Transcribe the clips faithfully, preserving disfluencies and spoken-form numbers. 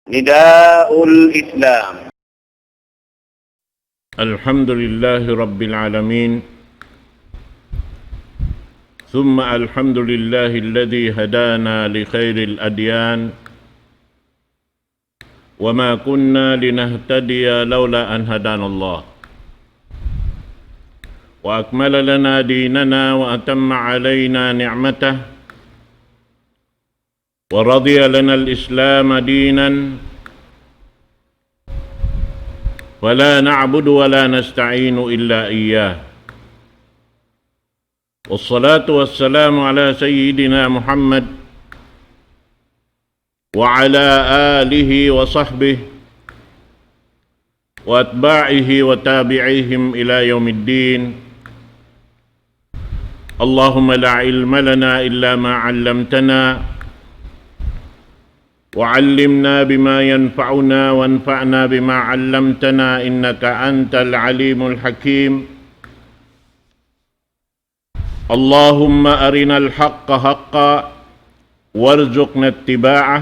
نداء الإسلام. الحمد لله رب العالمين، ثم الحمد لله الذي هدانا لخير الأديان، وما كنا لنهتدي لولا أن هدانا الله، وأكمل لنا ديننا وأتم علينا نعمته، ورضي لنا الإسلام دينا، فلا نعبد ولا نستعين إلا إياه. والصلاة والسلام على سيدنا محمد وعلى آله وصحبه وأتباعه وتابعيهم إلى يوم الدين. اللهم لا علم لنا إلا ما علمتنا، وعلمنا بما ينفعنا، وانفعنا بما علمتنا، إنك أنت العليم الحكيم. اللهم أرنا الحق حقا وارزقنا اتباعه،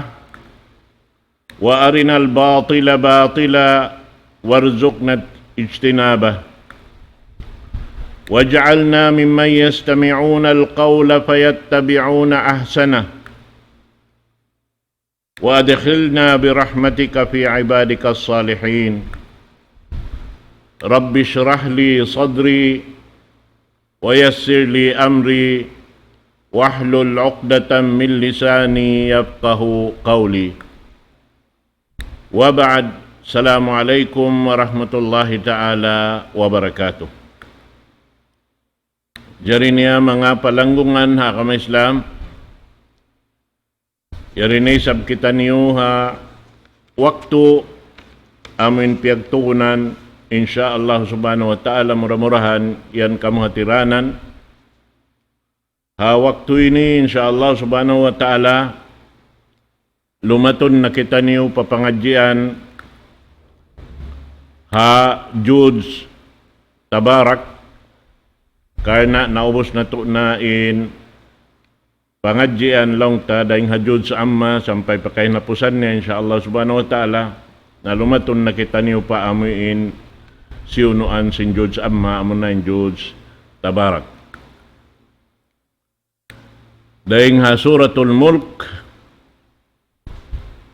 وأرنا الباطل باطلا وارزقنا اجتنابه، واجعلنا ممن يستمعون القول فيتبعون أحسنه، وأدخلنا برحمتك في عبادك الصالحين. رب اشرح لي صدري ويسر لي أمري واحلل عقدة من لساني يفقه قولي. وبعد، السلام عليكم ورحمة الله تعالى وبركاته. Jari niya manga palanggungan ha agama Islam, yari na isab kitaniyu ha waktu amu in piyagtuunan, insya Allah subhanahu wa ta'ala, mura-murahan yan kamu hatiranan. Ha waktu ini, insya Allah subhanahu wa ta'ala, lumatun na kitaniyu pa pangadjian ha juz Tabarak, karna' naubus natu' na in pangadjian laung ta dayn ha juz Amma sampay pa kahinapusan niya, insya Allah subhanahu wa ta'ala, na lumatun na kitaniyu pa amu in siyunuan sin juz Amma, amu na in juz Tabarak. Dayn ha Suratul Mulk,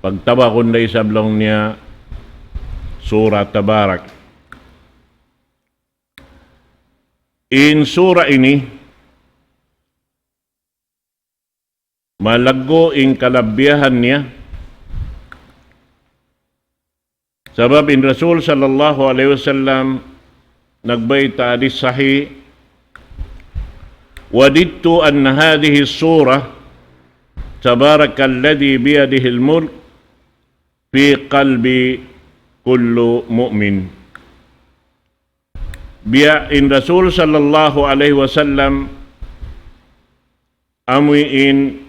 pagtawagun da isab laung niya Surat Tabarak. In sura ini, malaggu' in kalabbiyahan niya. Sabab in Rasul sallallahu alayhi wasallam nagbayta' hadith sahih, وددت أن هذه السورة تبارك الذي بيده الملك في قلب كل مؤمن. Biya' in Rasul sallallahu alayhi wasallam amu in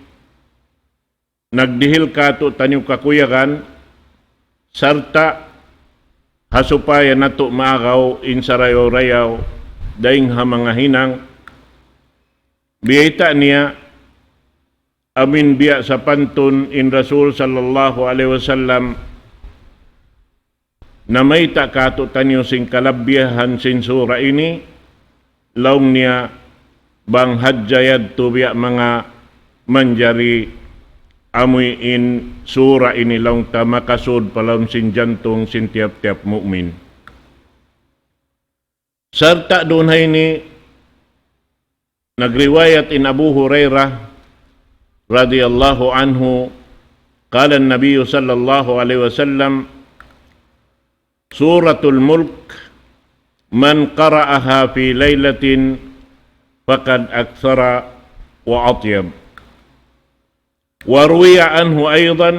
nagdihil kātu'niyu kakuyagan, sarta' ha supaya natu' maagaw in sarayaw-rayaw dayn ha manga hinang. Biyayta' niya amu in biya' sapantun in Rasul sallallahu alayhi wasallam namayta' kātu'niyu sin kalabbiyahan sin sura ini, laung niya bang hadja yadtu biya' manga manjari amu in sura ini laung ta makasud pa lawm sin jantung sin tiyap-tiyap mu'min. Sarta' duun ha ini nagriwayat in Abu Hurairah radiyallahu anhu, قال النبي صلى الله عليه وسلم: سورة الملك من قرأها في ليلة فقد أكثر وأطيب. وروي عنه أيضا: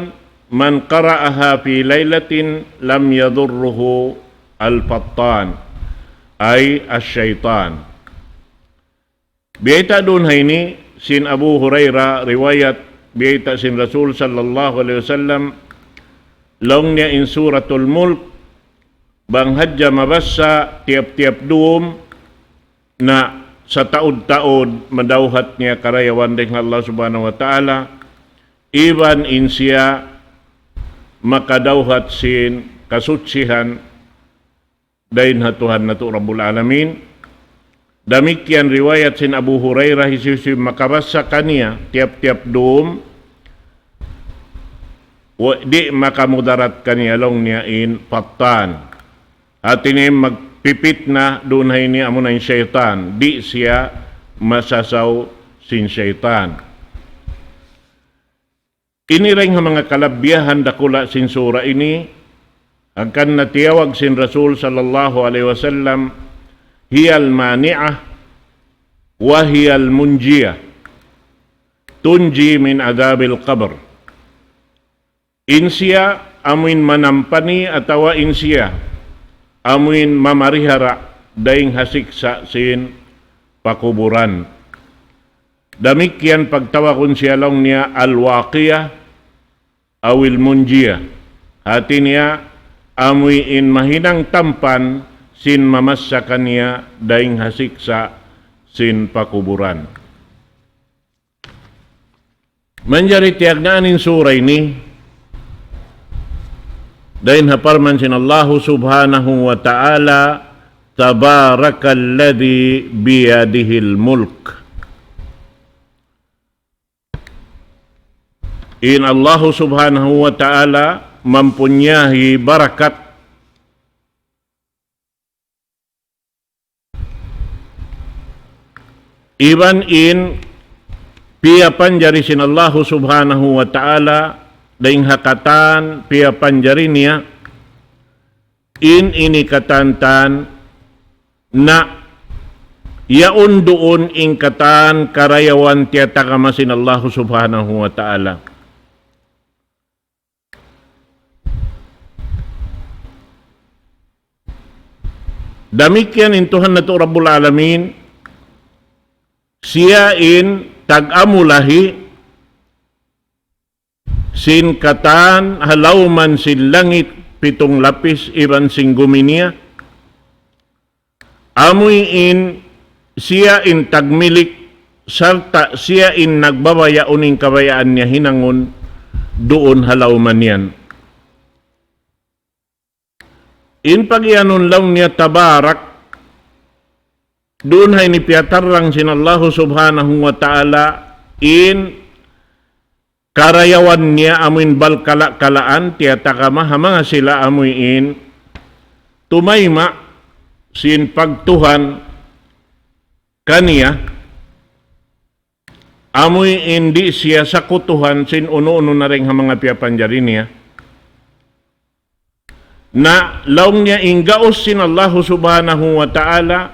من قرأها في ليلة لم يضره الفتان، أي الشيطان. Biyayta' duun ha ini sin Abu Hurairah, riwayat biyayta' sin Rasul sallallahu alayhi wasallam, laung niya in Suratul Mulk, bang hadja mabassa tiyap-tiyap dum, na sataud-taud madawhat niya karayawan dayn ha Allah subhanahu wa ta'ala, iban in siya makadawhat sin kasuchihan dayn ha Tuhan natu' Rabbul Alamin. Damikkiyan riwayat sin Abu Hurairah, hisiyu-siyu makabassa kaniya tiyap-tiyap dum, wa-, di' makamudarat kaniya laung niya in pattan. Hati niya magpipitna duun ha ini amuna in saytan. Di' siya masasaw sin saytan. Ini dayn ha manga kalabbiyahan dakula' sin sura ini, hangkan na tiyawag sin Rasul sallallahu alayhi wasallam, هي المانعة وهي المنجية تنجي من عذاب القبر. In siya amuin manampani atawa in siya amuin mamarihara dayn ha siksa' sin pakuburan. Damikkiyan pagtawagun siya laung niya al-waqiyah awil munjiyah. Hati niya, amuin mahinang tampan sin mamassa kaniya dayn ha siksa' sin pakuburan. Manjari tiyagnaan in sura ini dayn ha parman sin Allahu Subhanahu wa Ta'ala, تبارك الذي بيده الملك. In Allahu Subhanahu wa Ta'ala mampunyahi barakat iban in piyapanjari sin Allahu Subhanahu wa Ta'ala dayn ha katan piyapanjari niya, in ini katan-katan na yaun duun in katan karayawan tiyatagama sin Allahu Subhanahu wa Ta'ala. Damikkiyan in Tuhan natu' Rabbul Alamin, siya in tag-amulahi sin katan ha lawman sin langit pitung lapis iban sin gumi niya. Amuin siya in tagmilik, sarta' siya in nagbabaya' unu in kabayaan niya hinangun duun ha lawman yan. In pagiyanun laung niya tabarak, duun ha ini piyatarrang sin Allahu Subhanahu wa Ta'ala in karayawan niya amuin balkala'-kalaan tiyatagama ha manga sila amuin tumayma' sin pagtuhan kaniya, amuin di' siya sakutuhan sin unu-unu na dayn ha manga piyapanjari niya. Na laung niya in gaus sin Allahu Subhanahu wa Ta'ala,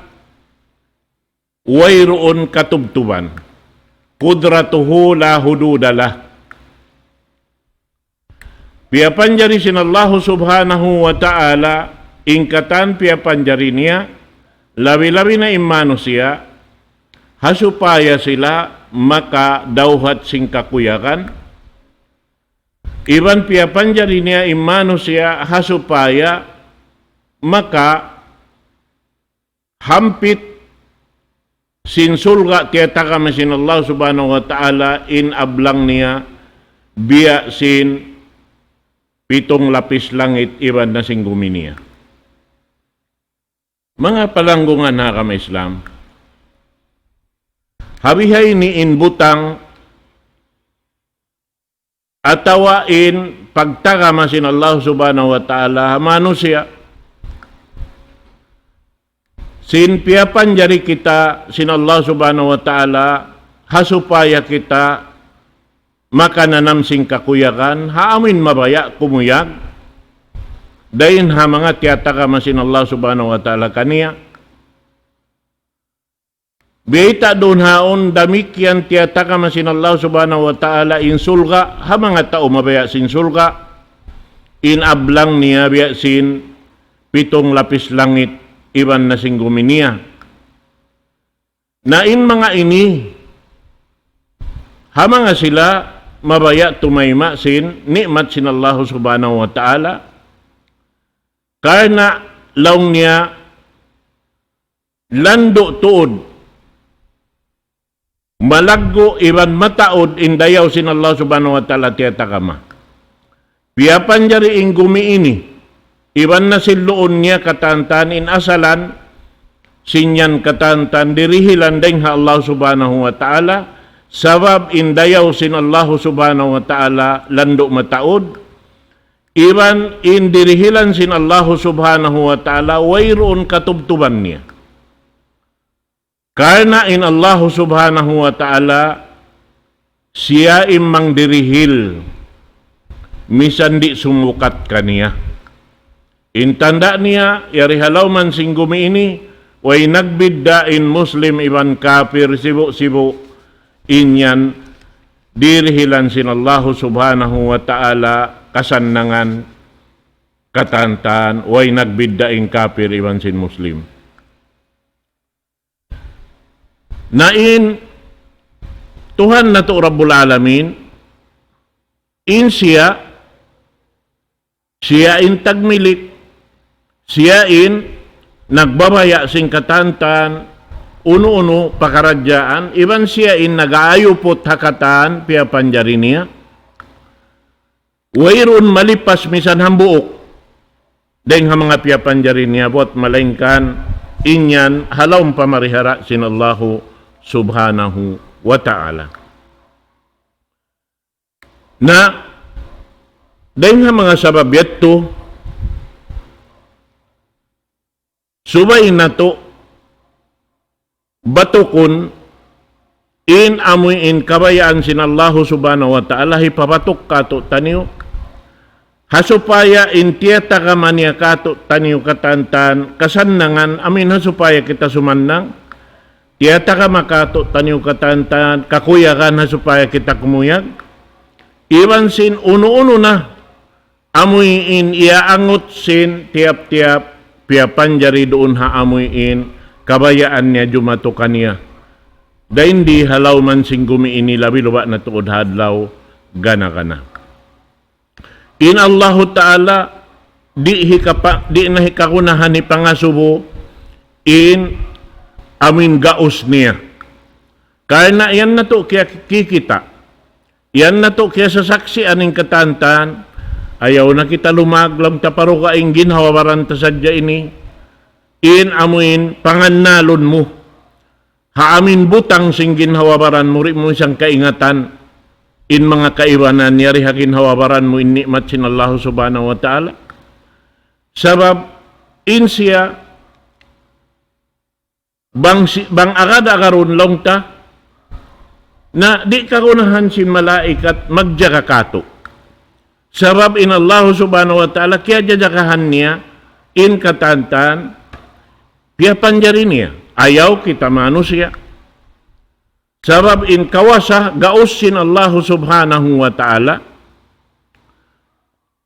wayruun katubtuban. قدرته لا حدود لها. Piyapanjari sin Allahu Subhanahu wa Ta'ala in katan piyapanjari niya, labi-labi na in manusiya', ha supaya sila makadawhat sin kakuyagan. Iban piyapanjari niya in manusiya' ha supaya maka hampit sin surga' tiyatagama sin Allah Subhanahu wa Ta'ala in ablang niya biya' sin pitung lapis langit iban na sin gumi niya. Manga palanggungan ha agama Islam, ha bihaini in butang atawa in pagtagama sin Allah Subhanahu wa Ta'ala ha manusiya'. Sin piyapanjari kita sin Allah Subhanahu wa Ta'ala ha supaya kita makananam sin kakuyagan, ha amuin mabaya' kumuyag dayn ha manga tiyatagama sin Allah Subhanahu wa Ta'ala kaniya. Biyayta' duun haun damikkiyan tiyatagama sin Allah Subhanahu wa Ta'ala in surga', ha manga tau mabaya' sin surga', in ablang niya biya' sin pitung lapis langit iban na sin gumi niya. Na in manga ini, ha manga sila mabaya' tumayma' sin ni'mat sin Allah Subhanahu wa Ta'ala, karna' laung niya landu' tuud, malaggu' iban mataud in dayaw sin Allah Subhanahu wa Ta'ala tiyatagama. Piyapanjari in gumi ini, iban na sin luun niya katantan in asalan, sin yan katantan dirihilan dayn ha Allah Subhanahu wa Ta'ala, sabab in dayaw sin Allah Subhanahu wa Ta'ala landu' mataud, iban in dirihilan sin Allah Subhanahu wa Ta'ala wayruun katubtuban niya. Karna' in Allahu Subhanahu wa Ta'ala, siya in mangdirihil, misan di' sumukat kaniya. In tanda' niya, yari ha lawm sin gumi ini, way nagbidda' in Muslim iban kapir, sibu'-sibu', in yan, dirihilan sin Allahu Subhanahu wa Ta'ala, kasannangan, katantan, way nagbidda' in kapir iban sin Muslim. Na in Tuhan natu' Rabbul Alamin, in siya, siya in tagmilik, siya in nagbabaya' sin katantan, unu-unu pakaradjaan, iban siya in nag-aayuput ha katan, piyapanjari niya. Wayruun malipas misan hambuuk dayn ha manga piyapanjari niya buat malaingkan in yan ha lawm pamarihara sin Allahu Subhanahu wa Ta'ala. Na, dayn ha manga sabab yadtu, subay natu' batukun in amuin kabayaan sin Allahu Subhanahu wa Ta'ala hipabatuk kātu'niyu. Ha supaya in tiyatagama niya kātu'niyu katantan kasannangan, amuin ha supaya kita sumannang. Tiyatagama kātu'niyu katantan kakuyagan ha supaya kita kumuyag. Iban sin unu-unu na amuin iyaangut sin tiyap-tiyap piyapanjari duun ha amuin kabayaan niya jumatu kaniya. Dayn di ha lawm sin gumi ini labi luba' na tuud ha adlaw gana-gana. In Allahu Ta'ala di' hikapa-, di' na hikagunahan hipangasubu in amuin gaus niya. Karna' yan natu' kiyakikita'. Yan natu' kiyasasaksian in katantan, ayaw na kita lumag, laung ta pa dugaing ginhawa-baran ta sadja ini, in amuin pangannalun mu. Ha amuin butang sin ginhawa-baran mu, di' mu isab kaingatan, in manga kaibanan yari ha ginhawa-baran mu, in ni'mat sin Allahu Subhanahu wa Ta'ala. Sabab, in siya, bang si-, bang agad-agarun laung ta, na di' kagunahan sin malaikat magjaga kātu'. Sabab in Allahu Subhanahu wa Ta'ala kiyajajagahan niya in katantan piyapanjari niya. Ayaw kita manusiya'. Sabab in kawasa gaus sin Allahu Subhanahu wa Ta'ala,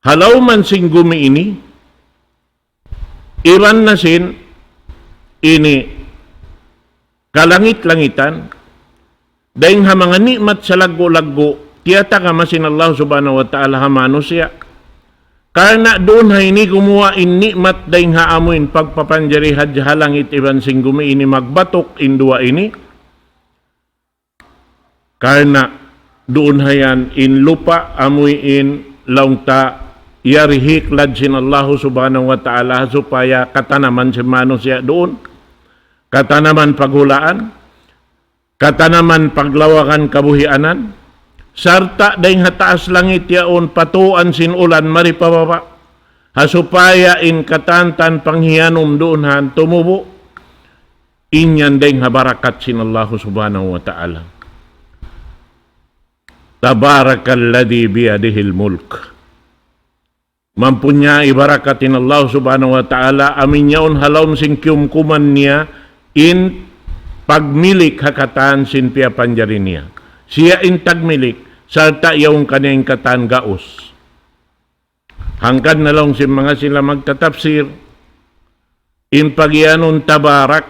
ha lawm sin gumi ini, iban na sin ini kalangit-langitan, dayn ha manga ni'mat salaggu'-laggu', tiyatagama sin Allah Subhanahu wa Ta'ala ha manusiya'. Karna' duun ha ini gumuwa' in ni'mat dayn ha amuin pagpapanjari hadja ha langit iban sin gumi ini magbatuk in duwa ini. Karna' duun ha yan in lupa' amuin laung ta yari hiklad sin Allahu Subhanahu wa Ta'ala supaya katanaman sin manusiya' duun, katanaman paghulaan, katanaman paglawagan kabuhianan, sarta' dayn ha taas langit yaun patuan sin ulan mari pa baba', ha supaya in katantan panghiyanum duun han tumubu', in yan dayn ha barakat sin Allahu Subhanahu wa Ta'ala. تبارك الذي بيده الملك. Mampunyai barakat in Allah Subhanahu wa Ta'ala, amuin yaun ha lawm sin kiyumkuman niya, in pagmilik ha katan sin piyapanjari niya. Siya in tagmilik, sarta' yaun kaniya in katan gaus. Hangkan na laung sin manga sila magtatapsir, in pagiyanun tabarak,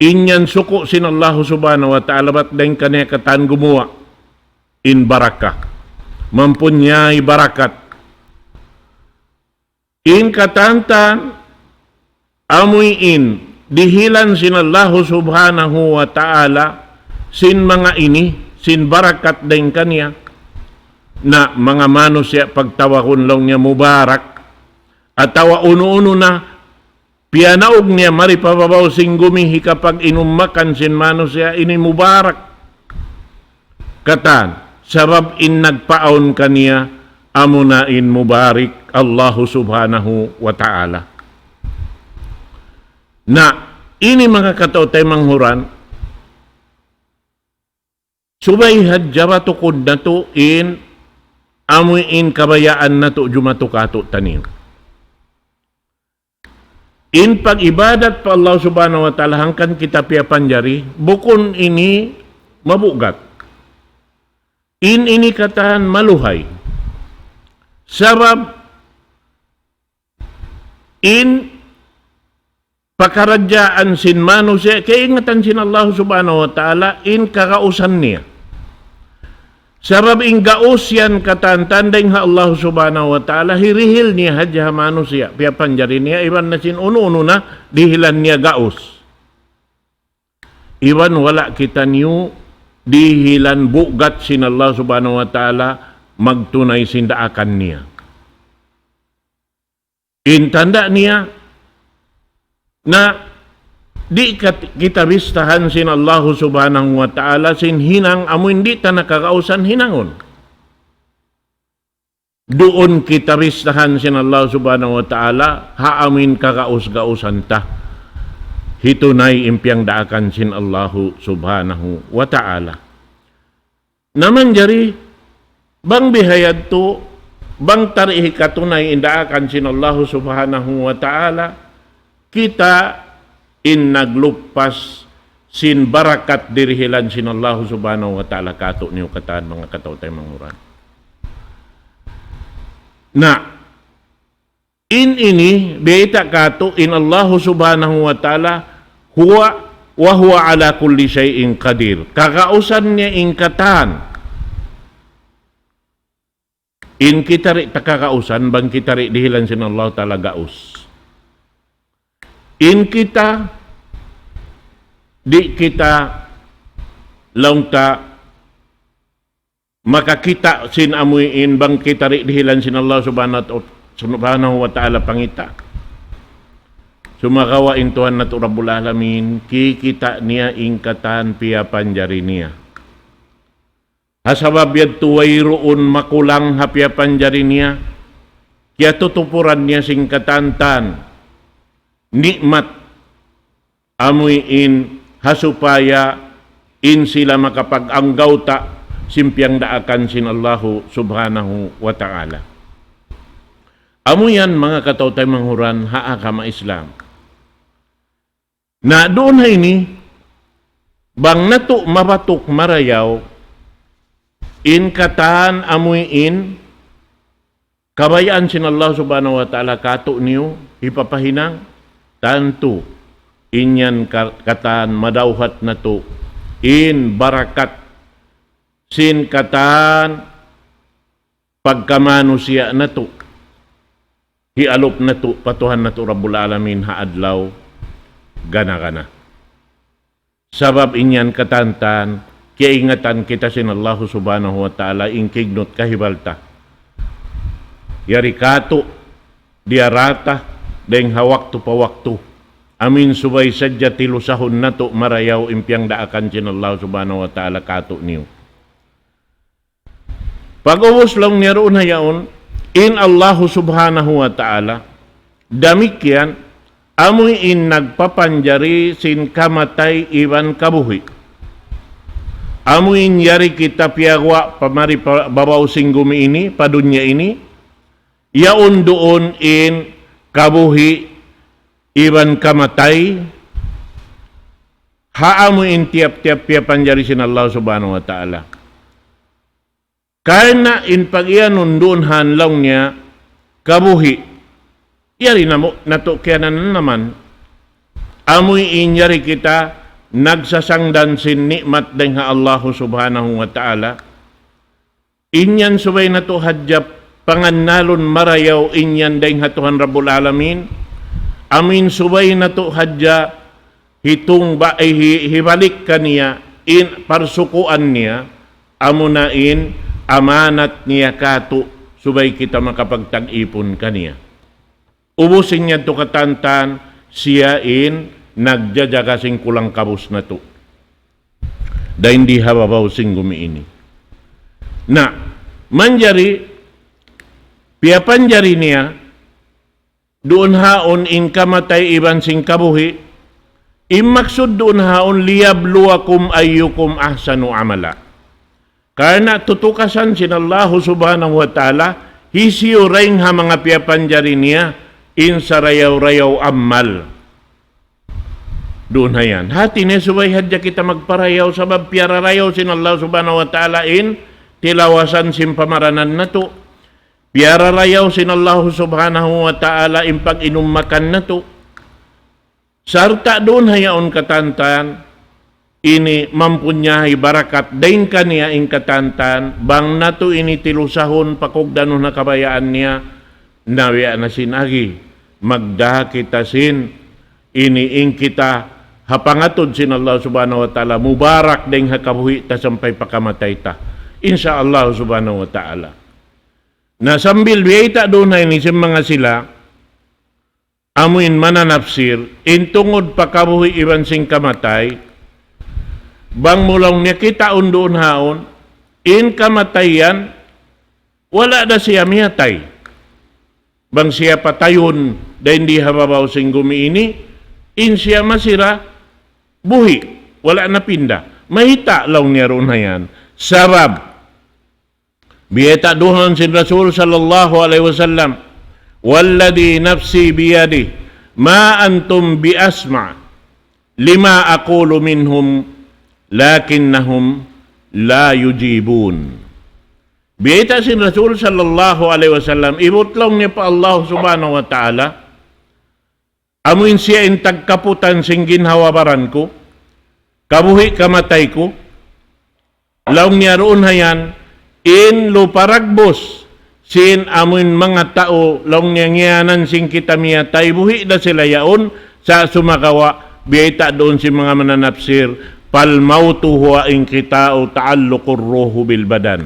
in yan suku' sin Allahu Subhanahu wa Ta'ala bat dayn kaniya katan gumuwa' in baraka. Mampunyai barakat. In katantan amuin dihilan sin Allahu Subhanahu wa Ta'ala sin manga ini, sin barakat dayn kaniya. na manga manusiya' pagtawagun laung niya mubarak, atawa unu-unu na piyanaug niya mari pa babaw sin gumi hikapag-inum makan sin manusiya' ini mubarak katan, sabab in nagpaawn kaniya amuna in mubarik, Allahu Subhanahu wa Ta'ala. Na, ini manga kataw-taymanghuran, subay hadja batukud natu' in amu in kabayaan natu' jumatu kātu'niyu. In pag-ibadat pa Allah Subhanahu wa Ta'ala hangkan kita piyapanjari, bukun ini mabugat. In ini katan maluhay. Sabab in pakaradjaan sin manusiya', kaingatan sin Allah Subhanahu wa Ta'ala, in kagausan niya. Sabab in gaus yan katan-katan dayn ha Allah Subhanahu wa Ta'ala, hirihil niya hadja ha manusiya', piyapanjari niya, iban na sin unu-unu na dihilan niya gaus. Iban wala' kitaniyu dihilan bugat sin Allah Subhanahu wa Ta'ala magtunay sin daakan niya. In tanda' niya na di' kat-, kita bistahan sin Allahu Subhanahu wa Ta'ala sin hinang amu in di' ta na kagausan hinangun. Duun kita bistahan sin Allah Subhanahu wa Ta'ala ha amu in kagaus-gausan ta. Hitunay in piyangdaakan sin Allahu Subhanahu wa Ta'ala. Na manjari, bang bihayadtu, bang ta di' hikatunay in daakan sin Allahu Subhanahu wa Ta'ala, kita in nagluppas sin barakat dirihilan sin Allahu Subhanahu wa Ta'ala kātu'niyu katan manga kataw-taymanghuran. Na, in ini, bayta' kātu' in Allahu Subhanahu wa Ta'ala, huwa, wa huwa ala kulli shay'in qadir. Kagausan niya in katan. In kita di' ta kagausan, bang kita di' dihilan sin Allah Ta'ala gaus. In kita, di' kita laung ta makakita' sin amu in bang kita di' dihilan sin Allah Subhanahu wa Ta-, Subhanahu wa Ta'ala pangita'. Sumagawa' in Tuhan natu' Rabbul Alamin, kikita' niya in katan piyapanjari niya. Ha sabab yadtu wayruun makulang ha piyapanjari niya, kiyatutupuran niya sin katan-katan ni'mat amu in ha supaya in sila makapag-anggawta' sin piyangdaakan sin Allahu Subhanahu wa Ta'ala. Amu yan manga kataw-taymanghuran ha agama Islam. Na duun ha ini, bang natu' mabatuk marayaw, in katan amu in kabayaan sin Allah Subhanahu wa Ta'ala kātu'niyu hipapahinang, tantu in yan ka-, katan madawhat natu' in barakat sin katan pagkamanusiya' natu', hialup natu' pa Tuhan natu' Rabbul Alamin ha adlaw gana-gana. Sabab in yan katan-katan, kiyaingatan kita sin Allahu Subhanahu wa Ta'ala in kignut kahibal ta. Yari kātu', diyara ta, dayng ha waktu pa waktu. Amu in subay sadja tilusahun natu' marayaw in piyangdaakan sin Allahu Subhanahu wa Ta'ala kātu'niyu. Pag'ubus laung niya duun ha yaun, in Allahu Subhanahu wa Ta'ala, damikkiyan, amu in nagpapanjari sin kamatay iban kabuhi'. Amu in yari kita piyaguwa' pa mari pa babaw sin gumi ini, pa dunya ini, yaun duun in kabuhi' iban kamatay, ha amu in tiyap-tiyap piyapanjari sin Allah Subhanahu wa Ta'ala. Karna' in pag-iyanun duun ha laung niya kabuhi'. Yari namu', natu' kiyanananaman. Amu in yari kita nagsasangdan sin ni'mat dayng ha Allahu Subhanahu wa Ta'ala. In yan subay natu' hadja pangannalun marayaw in yan dayng ha Tuhan Rabbul Alamin. Amu in subay natu' hadja hitung ba-, eh, hi-, hibalik kaniya in parsukuan niya, amuna in amanat niya kātu' subay kita makapagtag-ipun kaniya. Ubus in yadtu katantan, siya in nagjajaga sin kulang-kabus natu'. Dayn di ha babaw sin gumi ini. Na, manjari, piyapanjari niya, duun haun in kamatay iban sin kabuhi', in maksud duun haun, ليبلوكم أيكم أحسن عملا. Karna' tutukasan sin Allahu Subhanahu wa Ta'ala, hisiyu dayn ha manga piyapanjari niya, in sarayaw-rayaw amal. Duun ha yan. Hati niya subay hadja kita magparayaw sabab piyararayaw sin Allah Subhanahu wa Ta'ala in tilawasan sin pamaranan natu'. Piyararayaw sin Allah Subhanahu wa Ta'ala in pag-inum makan natu'. Sarta' duun ha yaun katantan, ini mampunyahi barakat dayn kaniya in katantan, bang natu' ini tilusahun pakugdanun ha kabayaan niya, na biya' na sin agi, magdā kita sin, ini in kita ha pangatud sin Allah Subhanahu wa Ta'ala, mubarak dayn ha kabuhi' ta sampay pa kamatay ta. Insya Allah Subhanahu wa Ta'ala. Na sambil biyayta' duun ha ini sin manga sila, amuin mananapsir, in tungud pa kabuhi' iban sin kamatay, bang mu laung niya kitaun duun haun, in kamatay yan, wala' da siya miyatay. Bang siya patayun, dayn di ha babaw sin gumi ini, in siya masi ra buhi', wala' napinda. Mayta' laung niya duun ha yan. Sabab, biyayta' duun sin Rasul sallallahu alayhi wasallam, والذي نفسي بيده ما أنتم بأسمع لما أقول منهم ولكنهم لا يجيبون. Biyayta' sin Rasul sallallahu alayhi wasallam, ibut laung niya pa Allah Subhanahu wa Ta'ala, amuin siya in tagkaputan sin ginhawa-baran ku, kabuhi' kamatay ku, laung niya duun ha yan, in luparagbus sin amuin manga tau, laung niya ngiyanan sin kita miyatay, buhi' da sila yaun, sa' sumagawa', biyayta' duun sin manga mananapsir, فالموت هو انقطاع تعلق الروح بالبدن.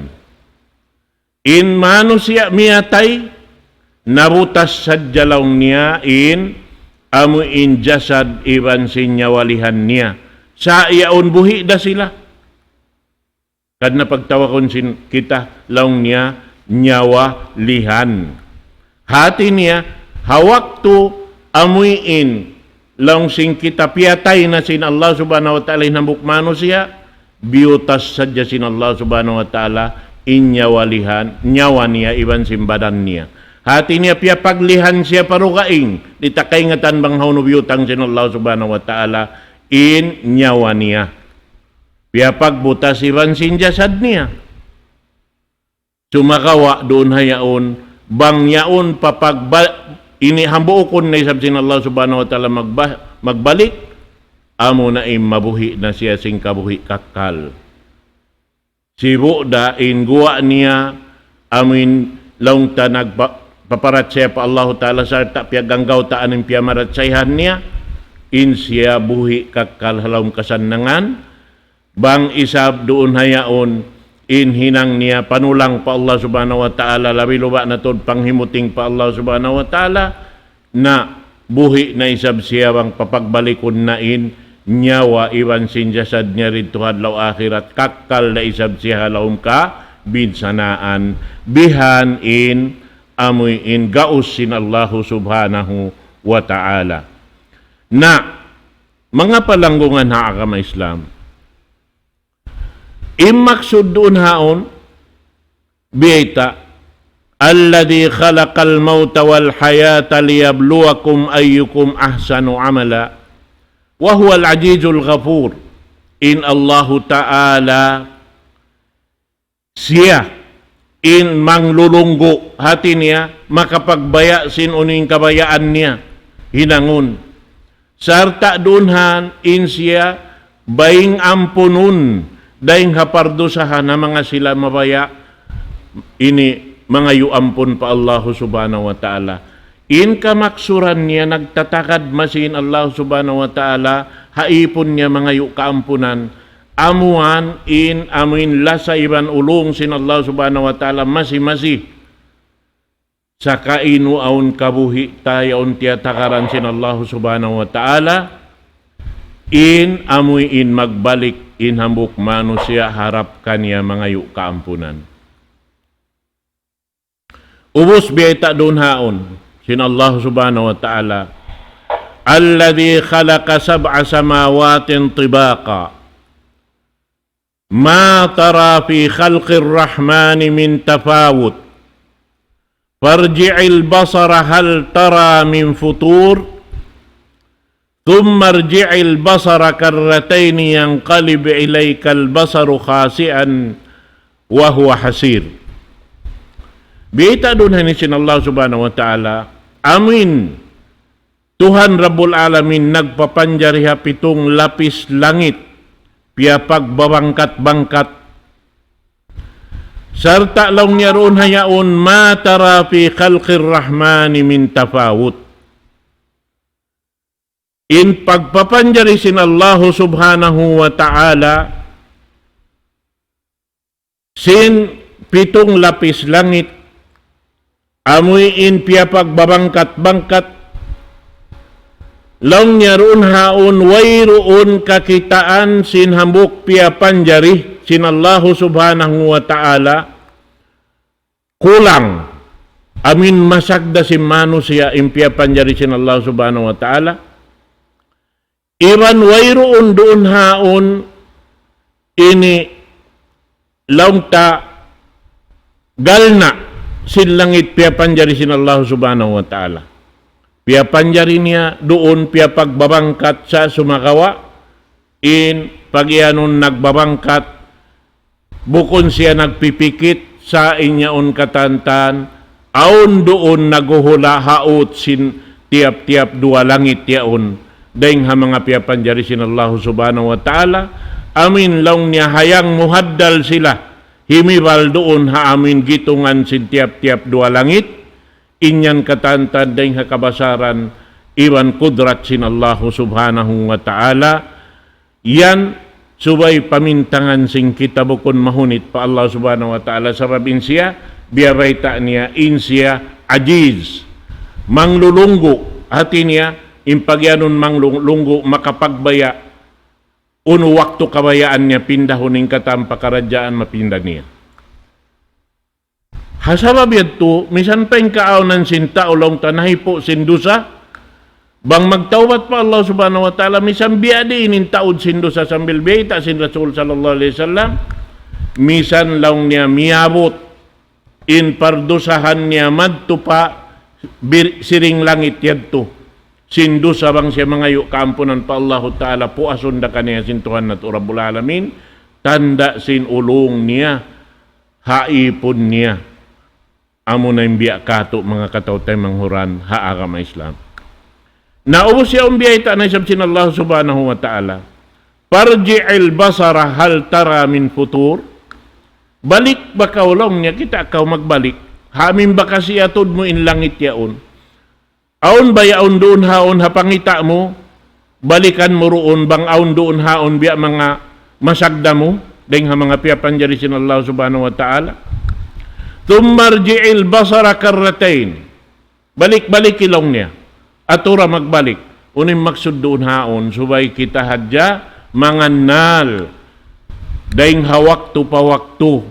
In manusiya' miyatay, nabutas sadja laung niya in amu in jasad iban sin nyawalihan niya. Sa' yaun buhi' da sila. Karna' pagtawagun sin kita laung niya nyawalihan. Hati niya, ha waktu amuin laung sin kita piyatay na sin Allah Subhanahu wa Ta'ala in hambuuk manusiya', biyutas sadja sin Allah Subhanahu wa Ta'ala in nyawalihan, nyawa niya iban sin badan niya. Hati niya piyapaglihan siya pa dugaing, di' ta kaingatan bang hawnu biyutang sin Allah Subhanahu wa Ta'ala in nyawa niya. Piyapagbutas iban sin jasad niya. Sumagawa' duun ha yaun, bang yaun papagba-, ini hambuukun na isab sin Allah Subhanahu wa Ta'ala magba-, magbalik, amu na in mabuhi' na siya sin kabuhi' kakkal. Sibu' da in guwa' niya, amu in laung ta nagpa-, paparachaya pa Allahu Ta'ala sarta' piyaganggawtaan in piyamarachayahan niya, in siya buhi' kakkal ha lawm kasannangan, bang isab duun ha yaun in hinang niya panulang pa Allah Subhanahu wa Ta'ala, labi-labi na tuud panghimuting pa Allah Subhanahu wa Ta'ala, na buhi' na isab siya bang papagbalikun na in nyawa iban sin jasad niya didtu ha adlaw akhirat, kakkal na isab siya ha lawm kabinsanaan, bihan in amu in gaus sin Allahu Subhanahu wa Ta'ala. Na, manga palanggungan ha agama Islam, in maksud duun haun, biyayta', الذي خلق الموت والحياة ليبلوكم أيكم أحسن عملا وهو العزيز الغفور. In Allahu Ta'ala siya in manglulunggu', hati niya, makapagbaya' sin unu in kabayaan niya hinangun. Sarta' duun han in siya baying ampunun dayn ha pardusahan ha manga sila mabaya' ini mangayu' ampun pa Allahu Subhanahu wa Ta'ala. In kamaksuran niya nagtatagad masi in Allah Subhanahu wa Ta'ala ha ipun niya mangayu' kaampunan. amuan in amuin lasa iban ulung sin Allah Subhanahu wa Ta'ala masi-masi. Saka inu awn kabuhi' ta yaun tiyatakaran sin Allah Subhanahu wa Ta'ala, in amuin magbalik in hambuuk manusiya' harap kaniya mangayu' kaampunan. Ubus biyayta' duun haun sin Allah Subhanahu wa Ta'ala, الذي خلق سبع سماوات طباقا ما ترى في خلق الرحمن من تفاوت فارجع البصر هل ترى من فطور ثم ارجع البصر كرتين ينقلب إليك البصر خاسئا وهو حسير. Biyayta' duun ha ini sin Allah Subhanahu wa Ta'ala, amuin Tuhan Rabbul Alamin nagpapanjari ha pitung lapis langit, piyapagbabangkat-bangkat. Sarta' laung niya duun ha yaun, ما ترى في خلق الرحمن من تفاوت. In pagpapanjari sin Allahu Subhanahu wa Ta'ala sin pitung lapis langit, amuin piyapagbabangkat-bangkat, laung niya duun haun wayruun kakitaan sin hambuuk piyapanjari sin Allahu Subhanahu wa Ta'ala, kulang, amuin masagda sin manusiya' in piyapanjari sin Allah Subhanahu wa Ta'ala. Iban wayruun duun haun ini laung ta galna' sin langit piyapanjari sin Allah Subhanahu wa Ta'ala. Piyapanjari niya duun piyapagbabangkat sa' sumagawa' in pagiyanun nagbabangkat bukun siya nagpipikit sa' in yaun katantan, awn duun naghuhula' ha ut sin tiyap-tiyap duwa langit yaun. Dayng ha manga piyapanjari sin Allahu Subhanahu wa Ta'ala, amuin laung niya hayang muhaddal sila, himibal duun ha amuin gitungan sin tiyap-tiyap duwa langit, in yan katantan dayng ha kabasaran iban kudrat sin Allahu Subhanahu wa Ta'ala, yan subay pamintangan sin kita bukun mahunit pa Allah Subhanahu wa Ta'ala, sabab in siya, biyabayta' niya, in siya ajiz. Manglulunggu', hati niya, in pagiyanun manglunggu', makapagbaya', unu waktu kabayaan niya pindahun in katan pakaradjaan mapinda niya. Ha sabab yadtu, misan pa in kaawnan sin tau laung ta nahipu' sin dusa, bang magtawbat pa Allah Subhanahu wa Ta'ala, misan biya' diin in taud sin dusa sambil biyayta' sin Rasul sallallahu alayhi wasallam, misan laung niya miyabut in pardusahan niya madtu pa bir-, siring langit yadtu. Sin dusa bang siya mangayu' kaampunan pa Allahu Ta'ala, puasun da kaniya sin Tuhan natu' Rabbul Alamin, tanda' sin ulung niya, ha ipun niya. Amuna in biya' katu' manga kataw-taymanghuran ha agama Islam. Na ubus yaun biyayta' na isab sin Allah Subhanahu wa Ta'ala, فارجع البصر هل ترى من فطور. Balik ba kaw laung niya, kita' kaw magbalik. Ha amuin bakas iyatud mu in langit yaun. Awn ba yaun duun haun ha pangita' mu, balikan mu duun bang awn duun haun biya' manga masagda mu, dayng ha manga piyapanjari sin Allah Subhanahu wa Ta'ala. ثم ارجع البصر كرتين. Balik-balik laung niya. Atura magbalik. Unu in maksud duun haun, subay kita hadja mangannal dayng ha waktu pa waktu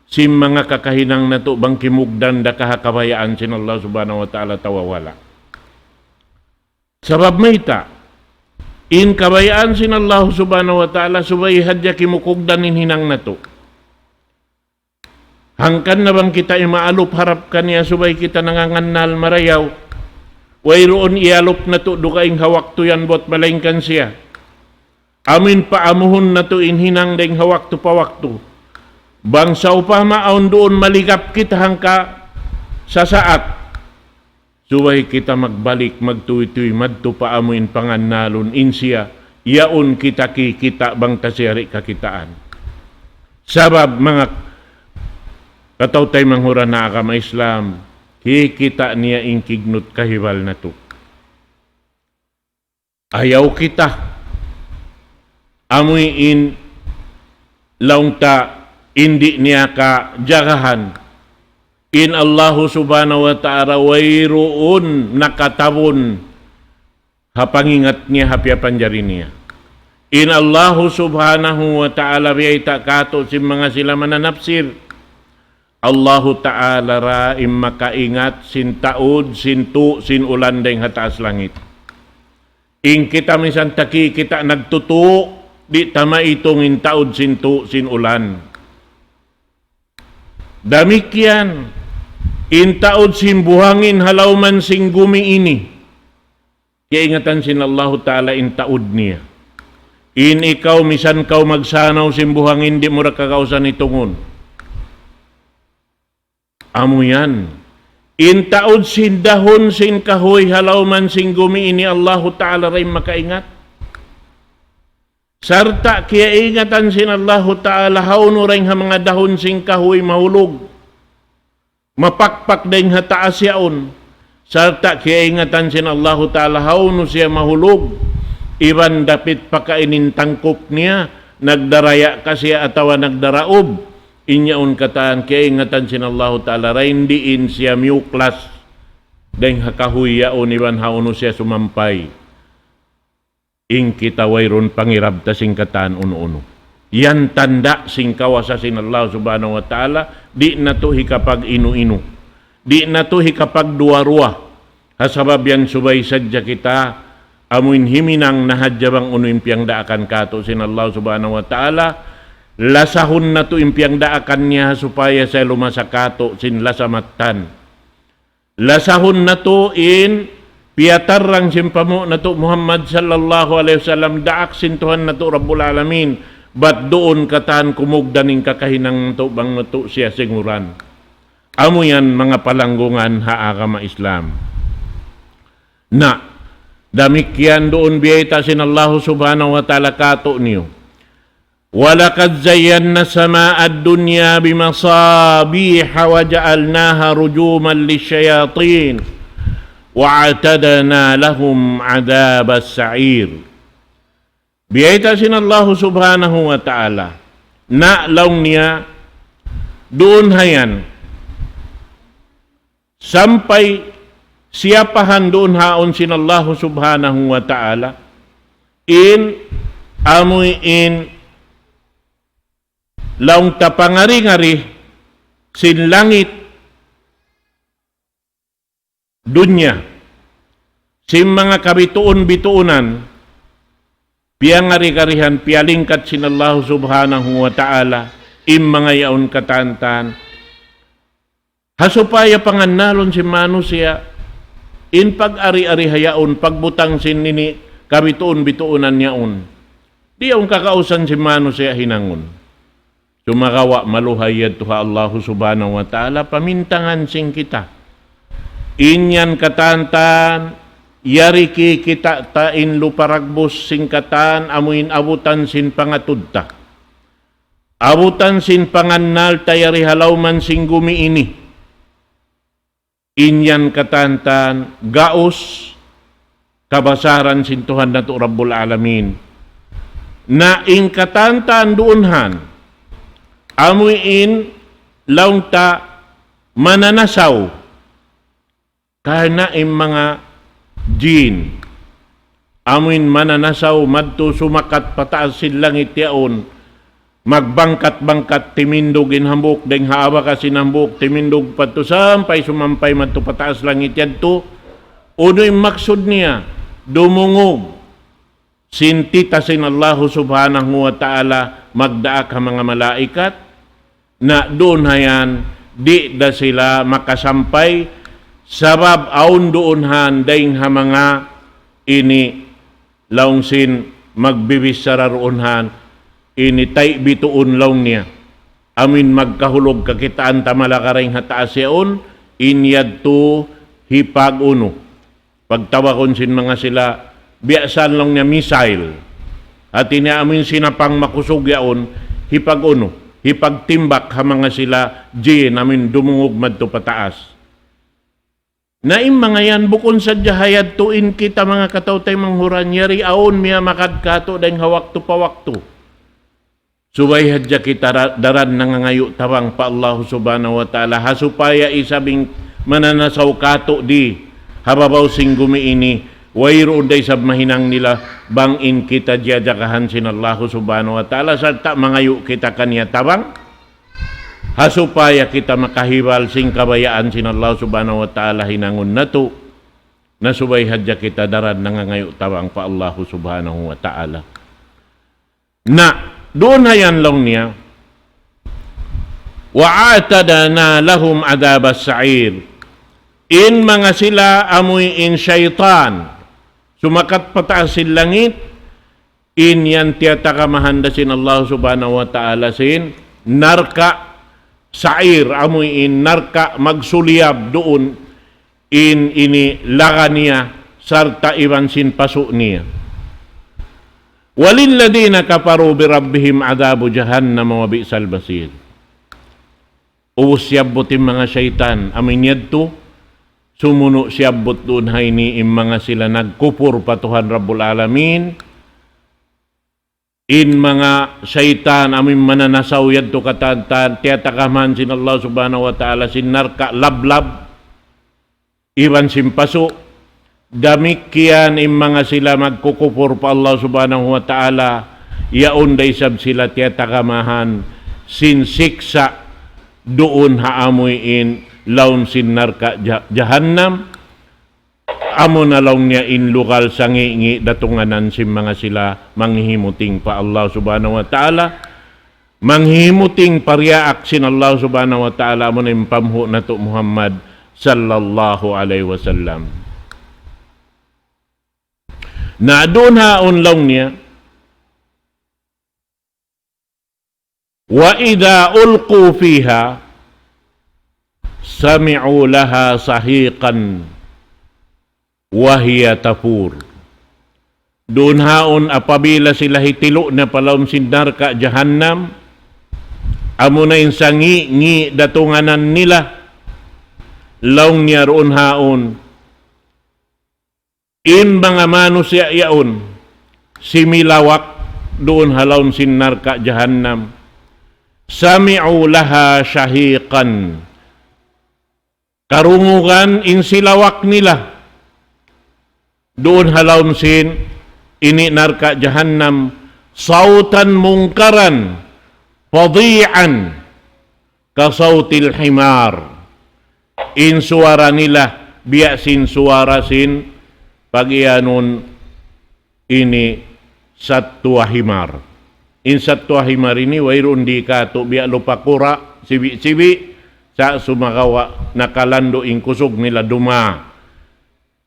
sin manga kakahinang natu' bang kimugdan da ka ha kabayaan sin Allah Subhanahu wa Ta'ala atawa wala'. Sabab mayta', in kabayaan sin Allah Subhanahu wa Ta'ala subay hadja kimukugdan in hinang natu'. Hangkan na bang kita imaalup harap kaniya subay kita nangangannal marayaw. Wayruun iyalup natu' dugaing ha waktu yan buwat malaingkan siya. Amuin paamuhun natu' in hinang dayng ha waktu pa waktu. Bang sawpama awn duun maligap kita hangka sasaat, subay kita magbalik, magtuytuy, madtu pa amuin pangannalun in siya, yaun kita kikita' bang ta siya di' kakitaan. Sabab manga kataw-taymanghuran ha agama Islam, kikita' niya in kignut kahibal natu'. Ayaw kita amuin laung ta, in di' niya kajagahan. In Allahu Subhanahu wa Ta'ala wayruun nakatabun ha pangingat niya, ha piyapanjari niya. In Allahu Subhanahu wa Ta'ala biyayta' katu' sin manga sila mananapsir. Allahu Ta'ala ra in makaingat sin taud, sin tu', sin ulan dayng ha taas langit. In kita misan ta kikita' nagtutu', di' ta maitung in taud sin tu', sin ulan. Damikkiyan, in taud sin buhangin ha lawman sin gumi ini. Kiyaingatan sin Allahu Ta'ala in taud niya. In ikaw, misan kaw magsanaw sin buhangin, di' mu ra kagausan itungun. Amu yan. In taud sin dahun sin kahuy ha lawman sin gumi ini Allahu Ta'ala ra in makaingat. Sarta' kiyaingatan sin Allahu Ta'ala hawnu dayng ha manga dahun sin kahuy mahulug. Mapakpak dayng ha taas yaun. Sarta' kiyaingatan sin Allahu Ta'ala hawnu siya mahulug. Iban dapit pa kain in tangkup niya, nagdaraya ka siya atawa nagdaraub. In yaun katan kiyaingatan sin Allahu Ta'ala, dayn diin siya miyuklas. Dayng ha kahuy yaun iban hawnu siya sumampay. In kita wayruun pangirab ta sin katan unu-unu. Yan tanda' sin kawasa sin Allah Subhanahu wa Ta'ala, di' natu' hikapag-inu-inu. Di' natu' hikapagduwa-ruwa. Ha sabab yan subay sadja kita, amuin himinang na hadja bang unu in piyangdaakan katu' sin Allah Subhanahu wa Ta'ala, lasahun natu' in piyangdaakan niya ha supaya siya lumasa katu' sin lasa mattan. Lasahun natu' in piyatarrang sin pamu' natu' Muhammad sallallahu alayhi wasallam, daak sin Tuhan natu' Rabbul Alamin, bat duun katan kumugdan in kakahinang natu' bang natu' siya singuran. Amu yan manga palanggungan ha agama Islam. Na, damikkiyan duun biyayta' sin Allahu Subhanahu wa Ta'ala katu' niyu. وَلَقَدْ زَيَّنَّا السَّمَاءَ الدُّنْيَا بِمَصَابِيحَ وَجَعَلْنَاهَا رُجُومًا لِلشَّيَاطِينِ وَأَعْتَدْنَا لَهُمْ عَذَابَ السَّعِيرِ. Biyayta' sin Allahu Subhanahu wa Ta'ala, na laung niya, duun ha yan, sampay siyapahan duun ha yaun sin Allahu Subhanahu wa Ta'ala, in amuin laung ta pangari-ngari sin langit dunya, sin manga kabituun-bituunan, piyangari-ngarihan, piyalingkat sin Allahu Subhanahu wa Ta'ala, in manga yaun katantan. Ha supaya pangannalun sin manusiya', in pag-ari-ari ha yaun, pagbutang sin ini, kabituun-bituunan yaun. Di' yaun kakausan sin manusiya' hinangun. Sumagawa' maluhay yadtu ha Allahu Subhanahu wa Ta'ala, pamintangan sin kita. In yan katantan, yari kikita' ta in lupa ragbus sin katan, amuin abutan sin pangatud ta. Abutan sin pangannal ta yari ha lawman sin gumi ini. In yan katantan gaus kabasaran sin Tuhan natu' Rabbul Alamin. Na in katantan duun han, amuin laung ta mananasaw, karna' in manga jin, amuin mananasaw madtu sumakat pataas sin langit yaun, magbangkat-bangkat, timindug in hambuuk dayng ha abaga sin hambuuk, timindug pa tu sampay sumampay madtu pataas langit yadtu. Unu in maksud niya? Dumungug sin tita sin Allahu Subhanahu wa Ta'ala, magdaak ha manga malaikat, na duun ha yan, di' da sila makasampay, sabab awn duun han dayng ha manga ini laung sin magbibichara duun han, ini tay bituun laung niya. Amuin magkahulug kakitaan ta malaka dayng ha taas yaun, in yadtu hipag-unu. Pagtawagun sin manga sila, biya' sa laung niya missile. Hati niya amuin sinapang makusug yaun, hipag-unu, hipagtimbak ha manga sila, jin amuin dumungug madtu pataas. Na in manga yan, bukun sadja ha yadtu in kita manga kataw-taymanghuran, yari awn miyamagad katu' dayng ha waktu pa waktu. Subay hadja kita ra-, daran nangangayu' tabang pa Allah Subhanahu wa Ta'ala. Ha supaya isab in mananasaw katu' di ha babaw sin gumi ini, wayruun da isab mahinang nila bang in kita jajagahan sin Allah Subhanahu wa Ta'ala, sarta' mangayu' kita kaniya tabang. Ha supaya kita makahibal sin kabayaan sin Allah Subhanahu wa Ta'ala hinangun natu', na subay hadja kita daran nangangayu' tabang pa Allah Subhanahu wa Ta'ala. Na, duun ha yan laung niya, وأعتدنا لهم عذاب السعير. In manga sila amuin saytan, sumakat pataas sin langit, in yan tiyatagamahan da sin Allah Subhanahu wa Ta'ala sin narka' sa'ir, amuin narka' magsuliyab duun in ini laga niya sarta' iban sin pasu' niya. وللذين كفروا بربهم عذاب جهنم وبئس المصير. Ubus siyabbut in manga saytan, amuin yadtu, sumunu' siyabbut duun ha ini in manga sila nagkupur pa Tuhan Rabbul Alamin, in manga saytan amuin mananasaw yadtu katan-katan, tiyatagamahan sin Allah Subhanahu wa Ta'ala sin narka' lablab iban sin pasu'. Damikkiyan in manga sila magkukupur pa Allah Subhanahu wa Ta'ala, yaun da isab sila tiyatagamahan sin siksa' duun ha amuin lawm sin narka' ja-, jahannam. Amuna laung niya in lugal sangi'-ngi' datunganan sin manga sila manghihimuting pa Allah Subhanahu wa Ta'ala, manghihimuting pa riyaak sin Allah Subhanahu wa Ta'ala, amuna in pamhu' natu' Muhammad sallallahu alayhi wasallam. Na duun haun laung niya, وإذا ألقوا فيها سمعوا لها شهيقا وهي تفور. Duun haun apabila sila hitilu' na pa lawm sin narka' jahannam, amuna in sangi'-ngi' datunganan nila, laung niya duun haun, in manga manusiya' yaun, similawak duun ha lawm sin narka' jahannam. سمعوا لها شهيقا. Karungugan in silawak nila duun ha lawm sin ini narka' jahannam, صوتا منكرا فظيعا كصوت الحمار. In suwara nila biya' sin suwara sin pagiyanun ini sattuwa himar. In sattuwa himar ini wayruun di katu' biya' lupa kura', sibi'-sibi', sa' sumagawa' nakalandu' in kusug nila duma.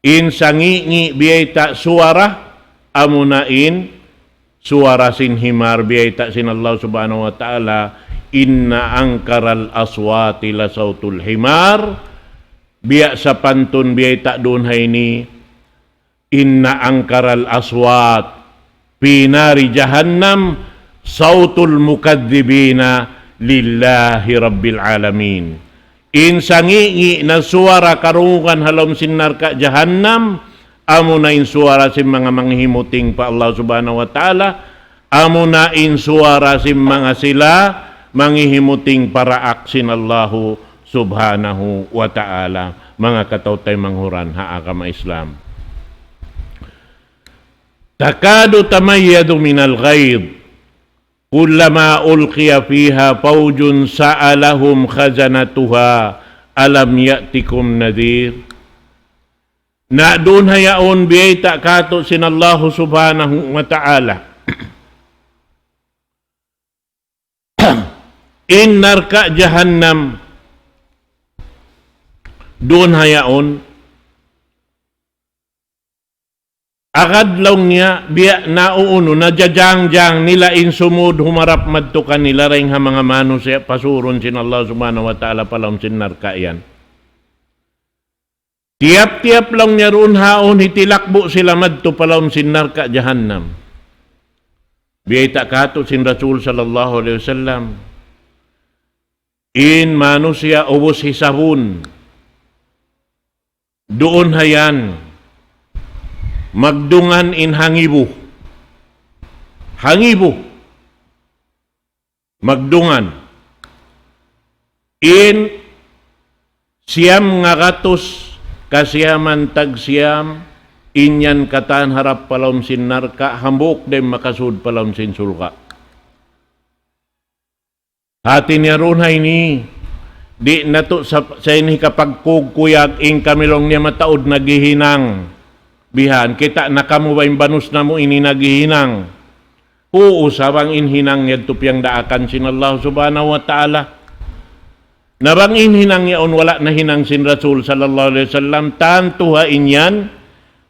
In sangi'-ngi' biyayta' suwara, amuna in suwara sin himar biyayta' sin Allah Subhanahu wa Ta'ala, إن أنكر الأصوات لصوت الحمار. Biya' sapantun biyayta' duun ha ini, إن أنكر الأصوات في نار جهنم صوت المكذبين لله رب العالمين. In sangi'-ngi' na suwara karungugan ha lawm sin narka' jahannam, amuna in suwara sin manga manghihimuting pa Allah Subhanahu wa Ta'ala, amuna in suwara sin manga sila manghihimuting pa daak sin Allahu Subhanahu wa Ta'ala. Manga kataw-taymanghuran ha agama Islam. تكاد تميز من الغيظ كلما ألقي فيها فوج سألهم خزنتها ألم يأتكم نذير. Na duun ha yaun biyayta' katu' sin Allahu Subhanahu wa Ta'ala. In narka' jahannam, duun ha yaun, agad laung niya, biya' na unu, najajangjang nila in sumud humarap madtu kanila dayn ha manga manusiya' pasurun sin Allah Subhanahu wa Ta'ala pa lawm sin narka' yan. Tiyap-tiyap laung niya duun haun hitilakbu' sila madtu pa lawm sin narka' jahannam. Biyayta' katu' sin Rasul sallallahu alayhi wasallam, in manusiya' ubus hisabun, duun ha yan, magdungan in hangibu. Hangibu. Magdungan. In siyam ngagatus kasiyaman tagsiyam, in yan katan harap pa lawm sin narka', hambuuk da in makasud pa lawm sin surga'. Hati niya duun ha ini, di' natu' sa, sa ini kapagkugkuyag in kami laung niya mataud naghihinang. Bihan, kita' na kamu ba in banus namu' ini naghihinang? Uu, sa bang in hinang yadtu piyangdaakan sin Allah Subhanahu wa Ta'ala. Na bang in hinang yaun wala' nahinang sin Rasul sallallahu alayhi wasallam, tantu ha in yan,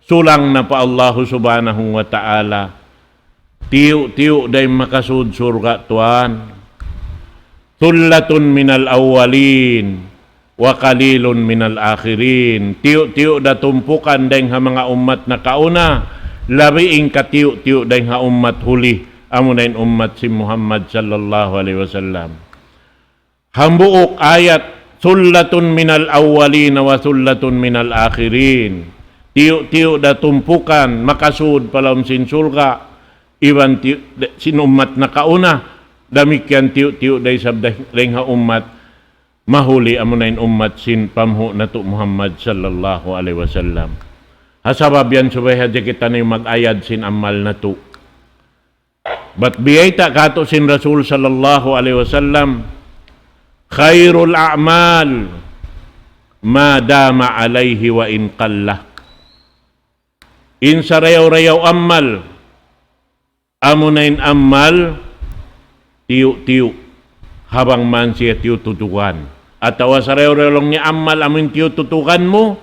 sulang na pa Allah Subhanahu wa Ta'ala. Tiyu'-tiyu' da in makasud surga' tuwan. ثلة من الأولين وقليل من الآخرين. Tiyu'-tiyu' da tumpukan dayn ha manga ummat nakauna, labi in katiyu'-tiyu' dayn ha ummat huli, amuna in ummat sin Muhammad sallallahu alayhi wasallam. Hambuuk ayat, ثلة من الأولين وثلة من الآخرين. Tiyu'-tiyu' da tumpukan, makasud pa lawm sin surga', iban tiyu', da, sin ummat nakauna, damikkiyan tiyu'-tiyu' da isab da, dayn ha ummat mahuli, amuna in ummat sin panghu' natu' Muhammad sallallahu alayhi wasallam. Ha sabab yan subay hadja kitaniyu mag-ayad sin amal natu'. Bat biyayta' katu' sin Rasul sallallahu alayhi wasallam, خير الأعمال ما دام عليه وإن قل. In sarayaw-rayaw amal, amuna in amal tiyu'-tiyu', ha bang man siya tiyu' tutukan. Atawa sarayaw-rayaw laung niya amal amun tiyu' tutukan mu,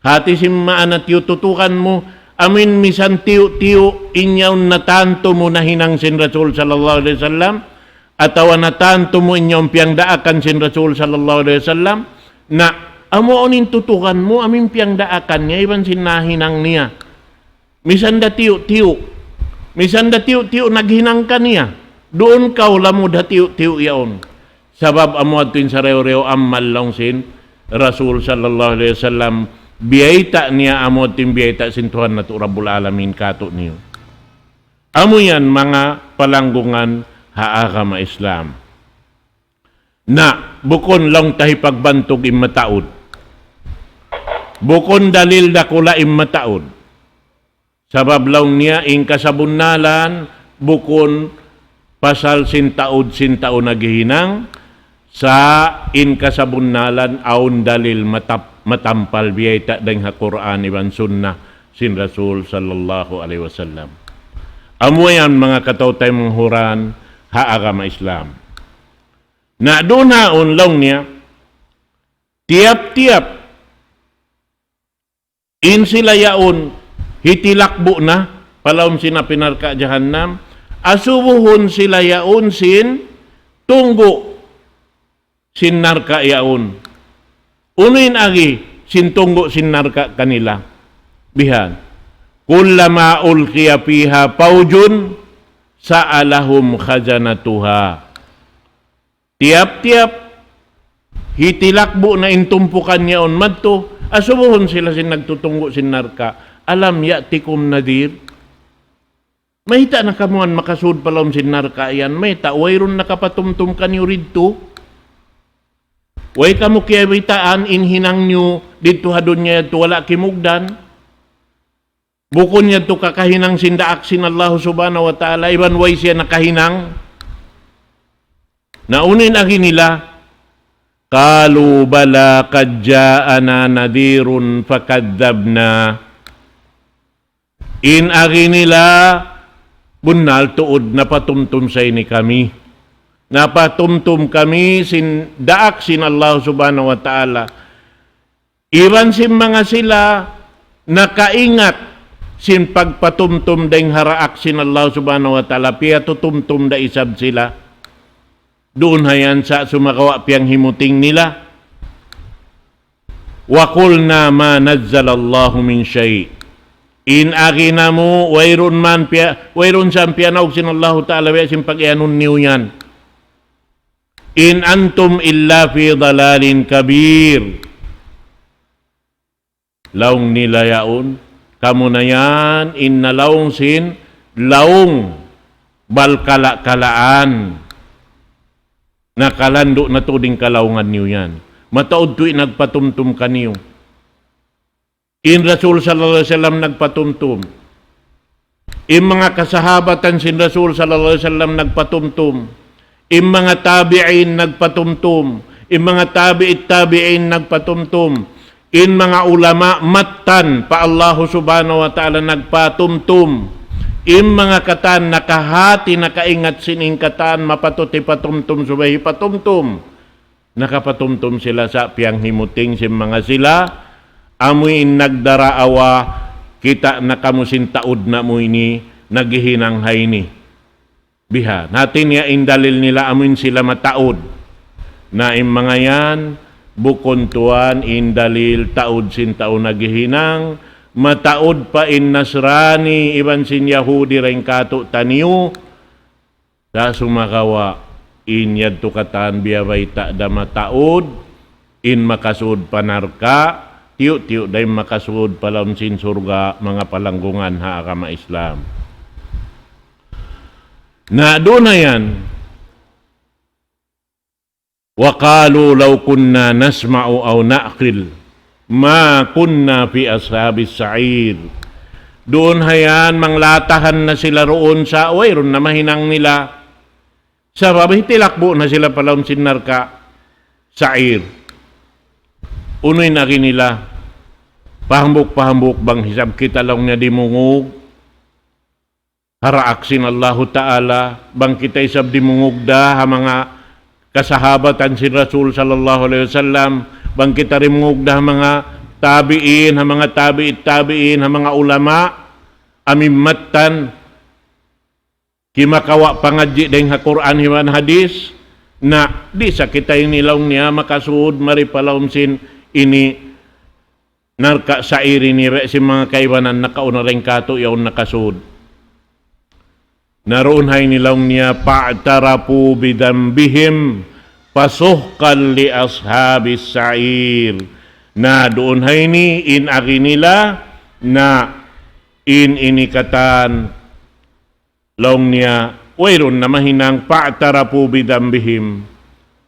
hati sin maana tiyu' tutukan mu, amun misan tiyu'-tiyu' in yaun natantu mu nahinang sin Rasul sallallahu alayhi wasallam, atawa natantu mu in yaun piyangdaakan sin Rasul sallallahu alayhi wasallam, na amu in tutukan mu, amun piyangdaakan niya, iban sin nahinang niya. Misan da tiyu'-tiyu'. Misan da tiyu'-tiyu' naghinang kaniya. Duun kaw lamud ha tiyu'-tiyu' yaun. Sabab amu yadtu in sarayaw-rayaw amal laung sin Rasul sallallahu alayhi wasallam. Biyayta' niya amu yadtu in biyayta' sin Tuhan natu' Rabbul Alamin katu'niyu. Amu yan manga palanggungan ha agama Islam. Na, bukun laung ta hipagbantug in mataud. Bukun dalil dakula' in mataud. Sabab laung niya in kasabunnalan bukun pasal sin taud sin tau naghihinang, sa' in kasabunnalan awn dalil matap-, matampal biyayta' dayn ha Qur'an iban Sunnah sin Rasul sallallahu alayhi wasallam. Amu yan manga kataw-taymanghuran ha agama Islam. Na duun haun laung niya, tiyap-tiyap in sila yaun hitilakbu' na pa lawm sin api narka' jahannam, asubuhun sila yaun sin tunggu' sin narka' yaun. Unu in agi sin tunggu' sin narka' kanila? Bihan. كلما ألقي فيها فوج سألهم خزنتها. Tiyap-tiyap hitilakbu' na in tumpukan yaun madtu, asubuhun sila sin nagtutunggu' sin narka', ألم يأتكم نذير. Mayta' na kamu yan makasud pa lawm sin narka' yan? Mayta' wayruun nakapatumtum kaniyu didtu? Way kamu kiyabaytaan in hinang niyu didtu ha dunya yadtu wala' kimugdan? Bukun yadtu kakahinang sin daak sin Allah Subhanahu wa Ta'ala, iban way siya nakahinang. Na unu in agi nila, قالوا بلى قد جاءنا نذير فكذبنا. In agi nila, bunnal tuud napatumtum sa ini kami. Napatumtum kami sin daak sin Allah Subhanahu wa Ta'ala. Iban sin manga sila nakaingat sin pagpatumtum dayn ha daak sin Allah Subhanahu wa Ta'ala, piyatutumtum da isab sila. Duun ha yan sa' sumagawa' piyanghimuting nila. وقلنا ما نزل الله من شيء. In agi namu', wayruun man piya-, wayruun sa' piyanaug sin Allahu Ta'ala, biya' sin pag-iyanun niyu yan. إن أنتم إلا في ضلال كبير. Laung nila yaun, kamu na yan in nalaung sin laung balkala'-kalaan. Nakalandu' na tuud in kalaungan niyu yan. Mataud tuud in nagpatumtum kaniyu. In Rasul sallallahu alayhi wasallam nagpatumtum. In manga kasahabatan sin Rasul sallallahu alayhi wasallam nagpatumtum. In manga tabi'in nagpatumtum. In manga tabi'it tabi'in nagpatumtum. In manga ulama mattan pa Allahu subhanahu wa ta'ala nagpatumtum. In manga katan nakahati, nakaingat sin in katan mapatut hipatumtum subay hipatumtum. Nakapatumtum sila sa' piyanghimuting sin manga sila, amu in nagdaraawa, kita' na kamu sin taud namu' ini, naghihinang ha ini. Biha', hati niya in dalil nila amu in sila mataud. Na in manga yan, bukun tuwan in dalil taud sin tau naghihinang, mataud pa in Nasrani, iban sin Yahudi dayn kātu'niyu, sa' sumagawa' in yadtu katan biya' bayta' da mataud, in makasud pa narka', tiyu'-tiyu' da in makasud pa lawm sin surga', manga palanggungan ha agama Islam. Na duun na yan, وقالوا لو كنا نسمع أو نعقل ما كنا في أصحاب السعير. Duun ha yan, manglatahan na sila duun sa' wayruun na mahinang nila. Sabab hitilakbu' na sila pa lawm sin narka' Sa'ir. Unu in agi nila, pahambuuk-pahambuuk bang isab kita laung niya dimungug ha daak sin Allahu Ta'ala, bang kita isab dimungug da ha manga kasahabatan sin Rasul sallallahu alayhi wasallam, bang kita dimungug da ha manga tabi'in, ha manga tabi'it tabi'in, ha manga ulama, amu in mattan kimakawa' pangadji' dayn ha Qur'an iban hadith, na di' sa kita ini laung niya makasud mari pa lawm sin ini narka' Sa'ir ini, biya' sin manga kaibanan nakauna dayn kātu' yaun nakasud. Na duun ha ini laung niya, فاعترفوا بذنبهم فسحقا لأصحاب السعير. Na duun ha ini in agi nila, na in ini katan laung niya, wayruun na mahinang فاعترفوا بذنبهم.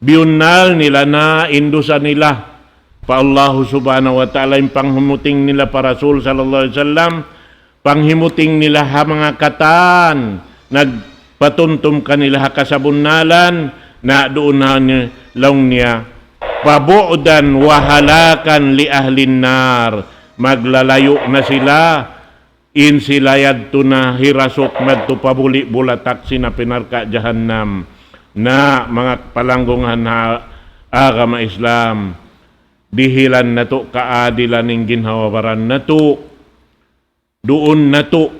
Biyunnal nila na in dusa nila pa Allahu Subhanahu wa Ta'ala, in panghimuting nila pa Rasul sallallahu alayhi wasallam, panghimuting nila ha manga katan nagpatumtum kanila ha kasabunnalan, na duun na ni-, laung niya, فبعدا وهلاكا لأهل النار. Maglalayu' na sila, in sila yadtu na hirasuk madtu pa buli' bulatak sin api narka' jahannam. Na manga palanggungan ha agama Islam, dihilan natu' kaadilan in ginhawa-baran natu', duun natu'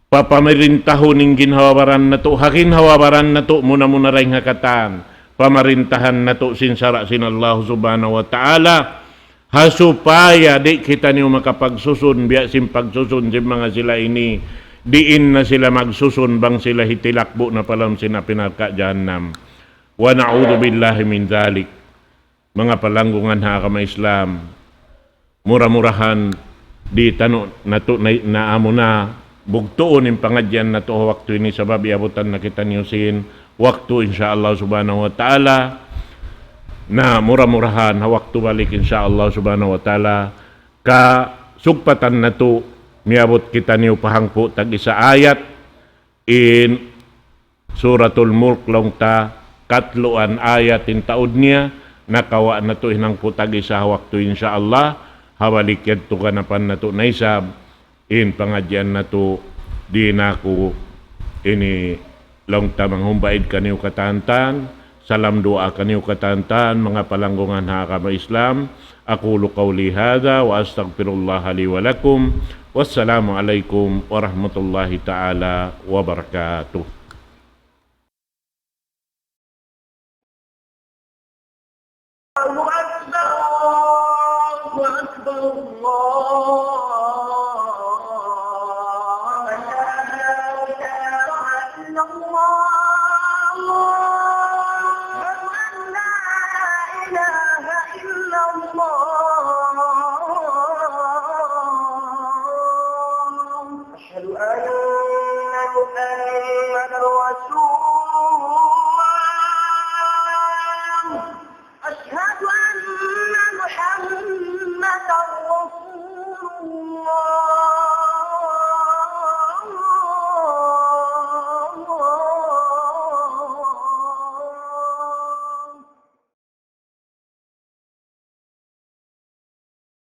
papamarintahun in ginhawa-baran natu', ha ginhawa-baran natu' muna-muna dayn ha katan, pamarintahan natu' sin sara' sin Allah Subhanahu wa Ta'ala, ha supaya di' kitaniyu makapagsusun biya' sin pagsusun sin manga sila ini, diin na sila magsusun bang sila hitilakbu' na pa lawm sin api narka' jahannam. ونعوذ بالله من ذلك. Manga palanggungan ha agama Islam, mura-murahan di' tanu natu' na, na amu na bugtuun in pangadjian natu' ha waktu ini sabab iyabutan na kitaniyu sin waktu, insya Allah Subhanahu wa Ta'ala. Na mura-murahan ha waktu balik, insya Allah Subhanahu wa Ta'ala, kasugpatan natu' miyabut kitaniyu pa hangpu' tag-isa ayat in Suratul Mulk laung ta, katluan ayat in taud niya, nakawa' natu' in hangpu' tag-isa ha waktu, insya Allah, ha balik yadtu ganapan natu' na isab, in pangadjian natu', di' na aku ini laung ta manghumbaid kaniyu katantan, salam duwaa kaniyu katantan, manga palanggungan ha agama Islam. أقول قولي هذا وأستغفر الله لي ولكم. والسلام عليكم ورحمة الله تعالى وبركاته. الله أكبر، الله أكبر، الله